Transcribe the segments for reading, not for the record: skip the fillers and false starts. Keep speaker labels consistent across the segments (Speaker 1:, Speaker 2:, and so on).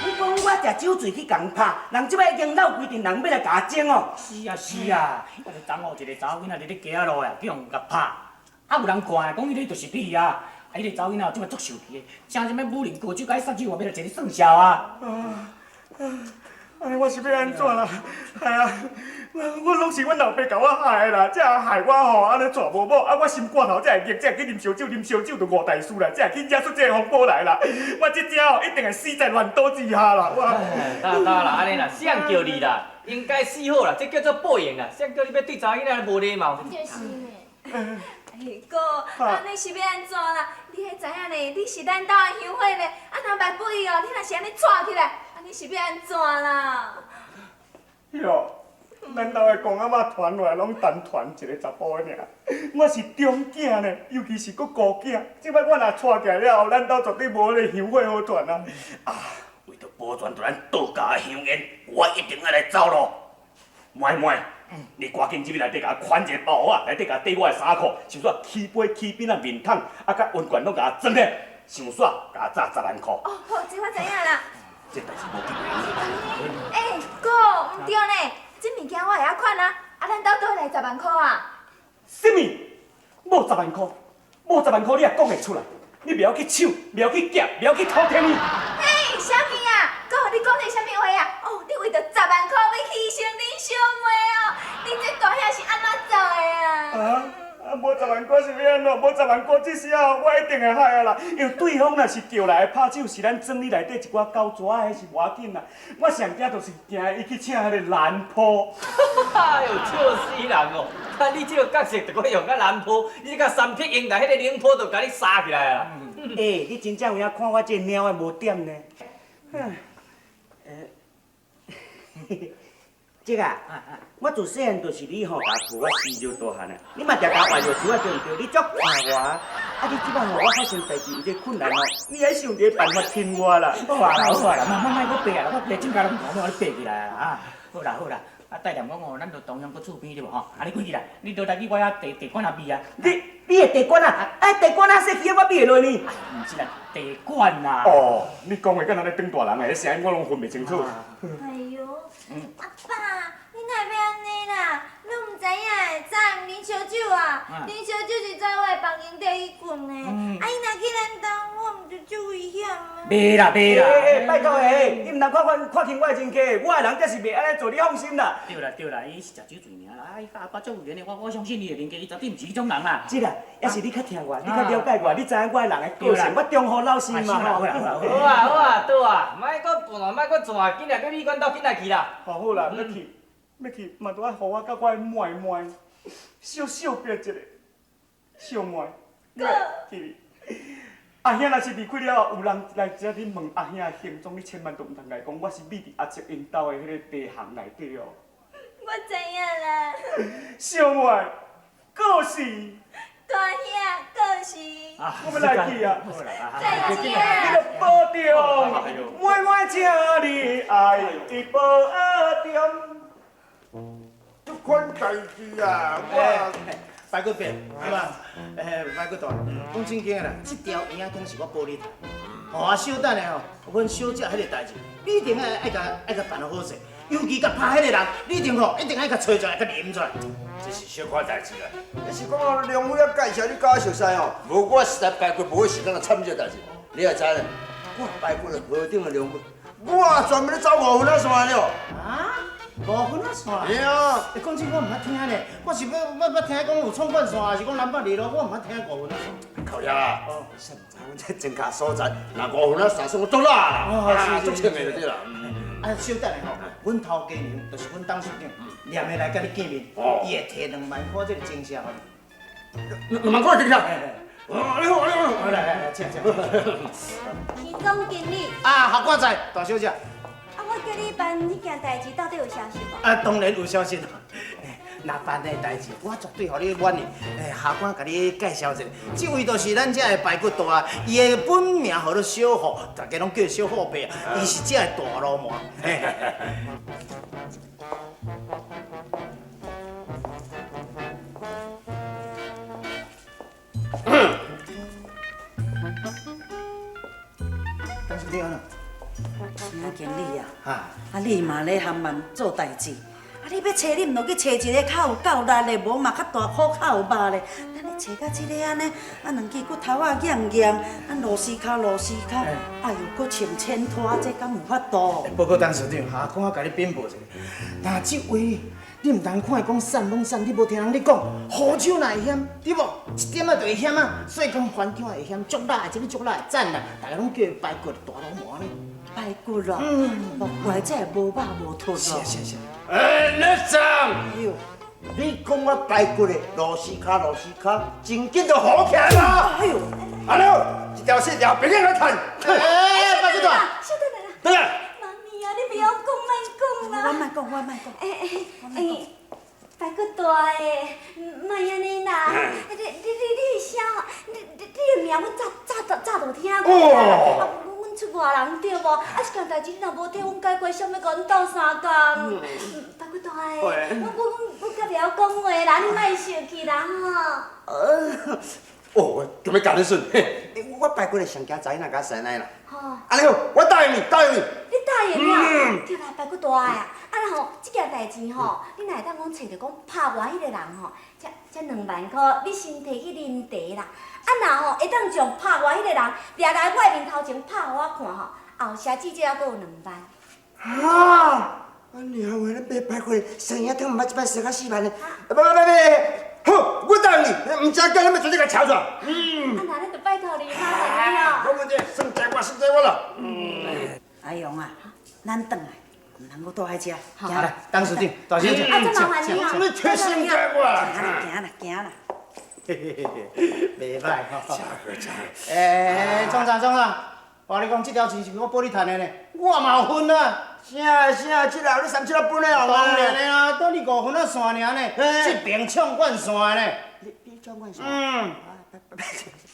Speaker 1: 你講我食酒醉去共人拍，人這擺已經鬧規陣人欲來共我爭哦。
Speaker 2: 是啊是啊，我就昨昏一個查某囡仔佇咧街仔路啊，去予人共拍，啊有人看講彼个就是你啊，啊彼个查某囡仔這擺足受氣的，請啥物武林高手共伊殺手，欲來一个算數啊。
Speaker 3: 哎，我是欲按怎啦？哎呀，我攏是阮老爸共我害的啦，才會害我吼，按呢娶無某，啊我心肝頭才會激，才會去啉燒酒，啉燒酒就誤代事啦，才會去惹出這個風波來啦。我這正吼一定會死在亂刀之下啦！我。
Speaker 4: 得得啦，按呢啦，誰人叫你啦？應該死好啦，這叫做報應啦。誰人叫你欲對查某囡仔無禮貌？
Speaker 5: 就是呢。哎哥，按呢是欲按怎啦？你彼知影呢？你是咱兜的香火呢？啊，若萬不伊哦，你若是按呢娶起來，按呢是欲按怎啦？
Speaker 3: 喲，咱兜的公阿嬤傳落來攏單傳一个查埔的爾，我是中囝呢，尤其是閣孤囝。這擺我若娶起來了後，咱兜絕對無彼个香火好傳啊！
Speaker 1: 啊，為著保全著咱道家的香煙，我一定愛來走路。妹妹，你趕緊入去內底共我款一个包袱仔，內底共我綴我的衫褲，想煞起杯起餅仔麵桶，啊，佮溫罐攏共我裝咧，想煞共我紮10萬箍。
Speaker 5: 哦，好，這我知影啦。
Speaker 1: 這代誌無緊。
Speaker 5: 欸，哥，毋對呢，這物件我會曉款啊，啊，咱兜佗來十萬箍啊？
Speaker 3: 啥物？無十萬箍，無十萬箍你也講會出來？你袂曉去搶，袂曉去劫，袂曉去偷天呢？
Speaker 5: 嘿，啥物啊？哥，你講的啥物話啊？哦，你為著十萬箍欲犧牲恁小妹哦？你這大兄是按怎做的啊？
Speaker 3: 啊？啊，無十萬箍是欲按怎？無十萬箍，這時候我一定會害啊啦！因為對方若是叫來的拍手，是咱莊裡內底一寡狗蛇仔，彼是無要緊啦。我上驚就是驚伊去請彼個蘭坡。
Speaker 4: 哎喲，笑死人哦！啊，你這个角色就閣用甲蘭坡，你這個三匹英來，彼个寧波就共你殺起來啊！
Speaker 1: 欸，你真正有影看我這个貓仔無點呢？這個，我自細漢就是你吼，共我抱我飼著大漢的，你嘛定共我換藥水仔對毋對？你足疼我，啊！你這擺吼我發生代誌有這個困難哦，你愛想一个辦法挺我啦。
Speaker 2: 好啊啦，好啊啦，莫莫莫閣爬啊啦，我爬種甲攏無，我你爬起來啊！好啦好啦，啊，帶念講哦，咱就同樣閣厝邊對無吼？啊，你開起來，你倒來去我遐茶茶館仔味啊。
Speaker 1: 你你的茶館啊？哎，茶館仔說起我味會落呢？
Speaker 2: 毋是啦，茶館啦。
Speaker 3: 哦，你講話敢若咧當大人的，彼聲音我攏分袂清楚。
Speaker 5: 哎喲，阿爸，你哪會欲按呢啦？你毋知影，昨昏啉燒酒啊，啉燒酒是在我的房間底去睏的。啊，伊若去咱兜，我毋就足危險嗎？
Speaker 2: 袂啦袂啦，
Speaker 1: 欸，拜託欸，你毋通看我看輕我的人格，我的人才是袂按呢做，你放心啦。
Speaker 2: 對啦對啦，伊是食酒醉爾啦，啊，伊佮阿爸足有緣的，我相信伊的人格，伊絕對毋是彼種人啦。
Speaker 1: 這啦，猶是你較疼我，你較了解我，你知影我的人的個性，我忠厚老實嘛。
Speaker 2: 好啦好啦
Speaker 4: 好啊好啊，倒啊，莫閣盤，莫閣轉，緊來去旅館兜緊來去啦。
Speaker 3: 好好啦，欲去欲去，嘛都愛予我佮我的妹妹小小別一下，小妹，你來去。阿兄若是離開了後，有人來遮去問阿兄的行蹤，你千萬都毋通共伊講，我是覕佇阿叔𪜶兜的彼个茶行內底哦。
Speaker 5: 我知影啦。
Speaker 3: 小妹，過時。
Speaker 5: 大兄，過時。
Speaker 3: 我欲來去啊！
Speaker 5: 再見。
Speaker 3: 你著保重，妹妹請你愛保重。
Speaker 6: 這款代誌啊，我
Speaker 7: 排骨伯，對吧？排骨大，講正經的啦，這條嬰仔湯是我保你趁。吼啊，小等下吼，阮小姐彼个代誌，你一定愛愛共愛共辦好勢，尤其共拍彼个人，你一定吼一定愛共揣出來，共啉出來。
Speaker 6: 這是小可代誌啦，你是講啊，梁飛啊介紹你佮我熟似吼，無我實在排骨無彼時間來參這個代誌。你也知咧，我排骨是何等的良夫，我專門咧走五分仔線了。
Speaker 7: 啊？五分仔線？
Speaker 6: 對啊。
Speaker 7: 欸，講真，我毋捌聽呢，我是欲欲捌聽講有創管線，還是講南北二路，我毋捌聽五分仔線。
Speaker 6: 靠呀！誰毋知阮這莊跤所在，若五分仔線算我足啦，啊，足清的就對啦。
Speaker 7: 啊，小等下吼，阮頭家娘就是阮董事長，念的來佮你見面，伊會提2萬箍這个鐘數予你。
Speaker 6: 2萬箍鐘數？哦，你好，你好，
Speaker 7: 來來來，請請。
Speaker 5: 徐總經理。
Speaker 7: 啊，郝冠在，大小姐。
Speaker 5: 啊，我叫你辦彼件代誌，到底有消息無？
Speaker 7: 啊，當然有消息啦。若辦的代誌，我絕對予你滿意。下官共你介紹一下，這位就是咱遮的排骨大啊，伊的本名號做小虎，大家攏叫小虎伯啊。伊是遮的大流氓。你按怎？
Speaker 8: 啥经理啊？
Speaker 7: 啊，
Speaker 8: 啊，你嘛咧含万做代志，啊，你欲揣你毋著去揣一个較有夠力的，無嘛較大箍較有肉的。咱咧揣甲這个按呢，啊，兩支骨頭仔硬硬，啊，螺絲跤螺絲跤，哎喲，閣穿千拖，這敢有法度？
Speaker 7: 報告董事長，哈，我共你稟報一下，但這話你毋通看伊講瘦攏瘦，你無聽人咧講，好手若會險，對無？一點仔就會險啊，所以講番薑會險，足力的，這個足力的讚啦，大家攏叫伊排骨大老魔呢。
Speaker 8: 排骨咯，莫怪這無肉無脫咯。
Speaker 7: 是是是。
Speaker 6: 哎，你長，
Speaker 8: 哎喲，
Speaker 6: 你講我排骨的螺絲跤螺絲跤，真緊就好起來啦！
Speaker 8: 哎喲，
Speaker 6: 阿六，一條線條，別來趁。
Speaker 7: 哎，排骨大，
Speaker 5: 小等下啦，
Speaker 6: 對啦。
Speaker 5: 媽咪啊，你不要講，莫講啦。
Speaker 8: 我莫講，我莫講。
Speaker 5: 哎哎哎，排骨大的，莫按呢啦！你你你你是啥？你你你的名阮早早早就聽過啊。阮出外人對無？啊，這件代誌你若無替阮解決，誰欲共阮鬥相共？排骨大的，我我我我袂曉講話啦，你莫生氣啦吼。
Speaker 6: 哦，我準備共你說，我排骨的上驚查囡仔共師奶啦。
Speaker 5: 吼。
Speaker 6: 按呢好，我答應你，答應你。
Speaker 5: 你答應了？對啦，排骨大的啊，啊吼，這件代誌吼，你若會當講揣著講拍我彼個人吼，這這2萬箍，你先提去啉茶啦。啊若吼會當將拍我彼個人掠來我的面頭前拍予我看吼，後寫至少閣有2萬。
Speaker 6: 啊！啊娘的，咱買排骨生意湯毋捌這擺踅到4萬呢。不不不不，好，我答應你，毋知叫你們絕對共撨出來。
Speaker 5: 嗯。啊，那咱就拜託你，麻煩你哦。
Speaker 6: 無問題，算在我，算在我啦。嗯。
Speaker 8: 阿勇啊，咱轉來，毋通閣倒來遮。
Speaker 7: 好，來，董事長，大小姐。
Speaker 5: 啊，這麻煩你哦。
Speaker 6: 你太算在我啦。
Speaker 8: 行啦，行啦，行啦。
Speaker 7: 嘿嘿嘿，袂歹吼。
Speaker 6: 真好，真好。
Speaker 7: 欸，總長，總長，我跟你講，這條錢是我保你趁的呢，我嘛有份啊。
Speaker 6: 啥啥？這老你三七仔分的哦。
Speaker 7: 當然的啦，等你5分仔線爾呢，這邊搶阮線呢。
Speaker 6: 你搶阮線？
Speaker 7: 嗯。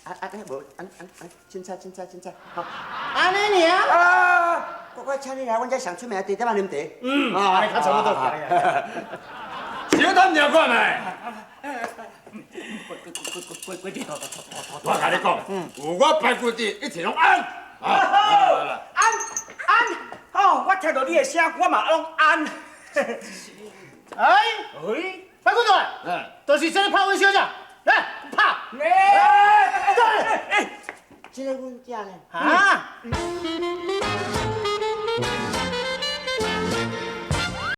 Speaker 6: 啊啊，無，按按按，凊彩凊彩凊彩，好。
Speaker 7: 按呢爾？
Speaker 6: 啊，我請你來，阮遮上出名的茶店仔啉茶。
Speaker 7: 嗯，按呢較差不多。
Speaker 1: 小等著看覓。我共你講，有我排骨佇，一切攏按。
Speaker 3: 好，按按，好，我聽到你的聲，我嘛攏按。
Speaker 7: 哎，哎，排骨大，就是這个拍阮小姐，來拍。
Speaker 6: 哎，對，這个阮姐呢？
Speaker 7: 啊？